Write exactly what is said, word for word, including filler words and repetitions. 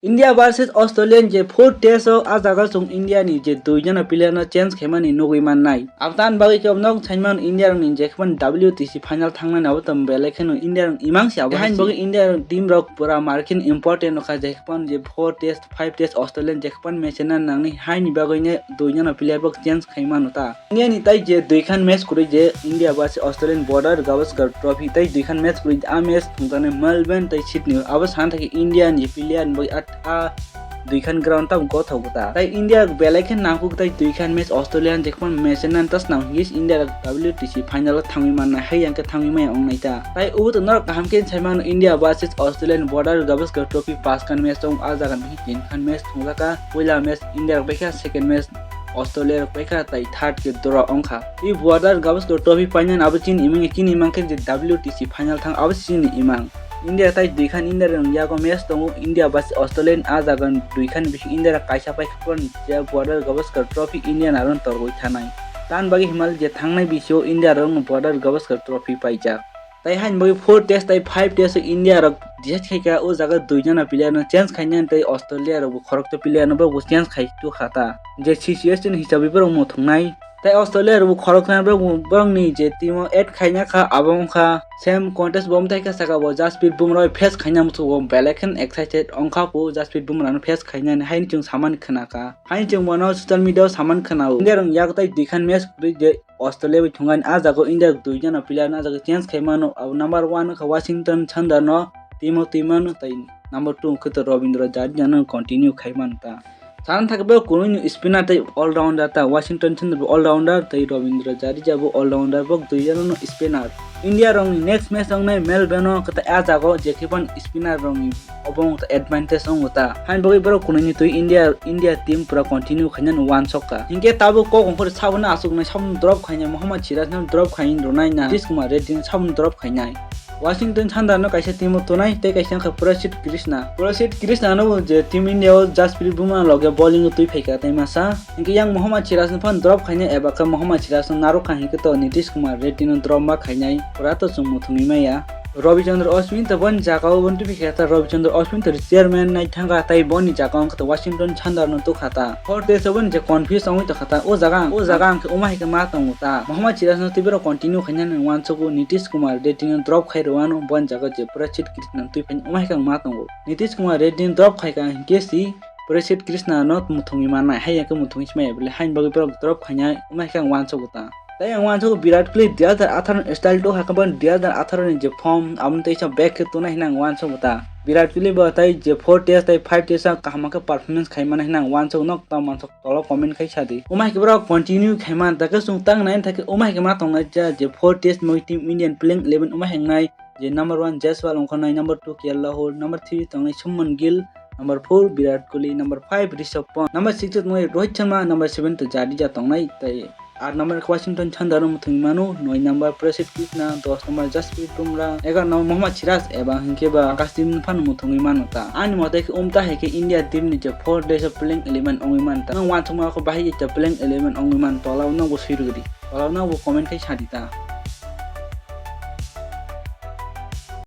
India versus Australia ni je fourth test o, a jaga o chwng India ni je dui jona player no change khaimani nugwi mannai. Aboni bagwi khe nok saimano India rokni je khebani W T C final thangnani abo tong belai kheno India rok imang se abo. Haini bagwi India team rok pura marking important wngkha, je khebani je fourth test, fifth test Australia ni je khebani match no nangni haini bagwi ne dui jona player bo change khaimano ta. India ni tai je duikhan match kwrwi je India versus Australian Border Gavaskar Trophy tai duikhan match kwrwi, a match thwngjaknai Melbourne tai Sydney. Abo sana thangkhe India ni player ni bagwi a, a duikhan ground tamo gothok ta. Tai India belai khe nangkuk tai duikhan match Australia ni jekhman match nan tas nang his India W T C final o thangwi mannai, hai yang khe thangwi maya wngnai ta. Tai ubo to norok kaham khe sai mano India versus Australian Border Gavaskar Trophy paskhan match tong, a jaga ni tin khan match thwngjaka. Puila match India rok bai kha, second match Australia rok bai kha, tai third khe draw wngkha. I Border Gavaskar Trophy final abo chini imang, chini imang khe je W T C final thang abo chini imang. India tai dui khan India rok yago match tongo, India bas Australia a jaga dui khan bising India rok kaisa pai kha je Border Gavaskar Trophy India narok torgwi thanai. Tan bagwi himal je thangnai bisio India rok Border Gavaskar Trophy paijak. Tai haini bagwi four test tai five test o India rok decide khai kha, o jaga dui jona player no change khainani tei Australia rok bo khoroksa player no bo change khai tu kha ta. Je situation hisabe borok muthungnai. Tai Australia rok bo khoroksa borok, borokni je team o add khaina kha abo wngkha Sam Contest, bo mthai kha saka bo Jasprit Bumrah bai face khaina muchungo belai khe excited wngkha bo Jasprit Bumrah no face khainani haini chwng samani khna kha. Haini chwng bono social media o samani khna o. India rok yak tai dui khan match kwrwi je Australia bai thwngani, a jaga o India dui jona player no a jaga change khai mano. Abo number one wngkha Washington Sundar no team o twi mano, tai number two wngkha to Ravindra Jadeja no continue khai mano ta. Sana thangkhe bo kunui ni spinner tei all rounder ta, Washington Sundar bo all rounder tei Ravindra Jadeja bo all rounder, bo dui jona no spinner. India rok ni next match wngnai Melbourne o, kwta a jaga o je khe ban spinner rok ni obo wng ta advantage wngo ta. Haini bagwi borok kunui ni twi India, India team pura continue khainani uansuk kha. Hinkhe tabuk kok ongkhor saboni aswk nai saboni drop khainai, Mohammad Siraj no drop khai rwnai na, Nitish Kumar Reddy no saboni drop khainai. Washington Sundar no kaisa team o tonai tei kaisa wngkha Prasidh Krishna. Prasidh Krishna no bo je Team India o Jasprit Bumrah loge bowling o twi phaikha tei masa. Hinkhe yang Mohammad Siraj no phano drop khainai eba khe Mohammad Siraj no narwk kha hinkhe to Nitish Kumar Reddy no drop ma khainai, pura to chwng muthungwi maya. Ravi Chandra Ashwin to boni jaga o boni twi phaikha ta, Ravi Chandra Ashwin to chairman nai thangkha tei boni jaga o wngkha to Washington Sundar no tukha ta. Fourth test o boni je confuse wngwi tongkha ta, o jaga ang, o jaga ang khe wngma hai khe ma tongo ta. Mohammad Siraj no twi borok continue khainani uansukgo, Nitish Kumar Reddy no drop khai rwano, boni jaga je Prasidh Krishna no twi phai wngma hai khe ang ma tongo. Nitish Kumar Reddy no drop khai kha hinkhe si Prasidh Krishna no muthungwi mannai, hai ya khe muthungwi se maya bole, haini bagwi borok drop khainai wngma hai khe ang uansukgo ta. Tai ang uansukgo Virat Kohli dui hajar atharo ni style to hakhe bo dui hajar atharo ni je form, aboni teisa back khe tongnai hinwi ang uansukgo ta. Virat Kohli bo tai je four test tai five test o kaham khe performance khai mano hinwi ang uansukgo, nok ta mansuk tola comment khai sadi. Wngma hai khe borok continue khai man, ta khe chwng tang nai thakhe wngma hai khe ma tongnai ja je four test moi team Indian playing eleven wngma hai wngnai. Je number one Jaiswal wngkha nai, number two K L Rahul, number three tongnai Shubman Gill, number four Virat Kohli, number five Rishabh Pant, number six tongnai Rohit Sharma, number seven to Jadeja tongnai, tai aat number Washington Sundar no muthungwi mano, noi number Prasidh Krishna, dos number Jasprit Bumrah, egaroh number Mohammad Siraj eba hinkhe ba Akashdeep no phano muthungwi mano ta. Ani mote khe umta hai khe India team ni je four days of playing eleven wngwi man ta. Nwng uansukma khe bahai je playing eleven wngwi man, tola o nogo swi rwdi. Tola o nogo comment khai sadi ta.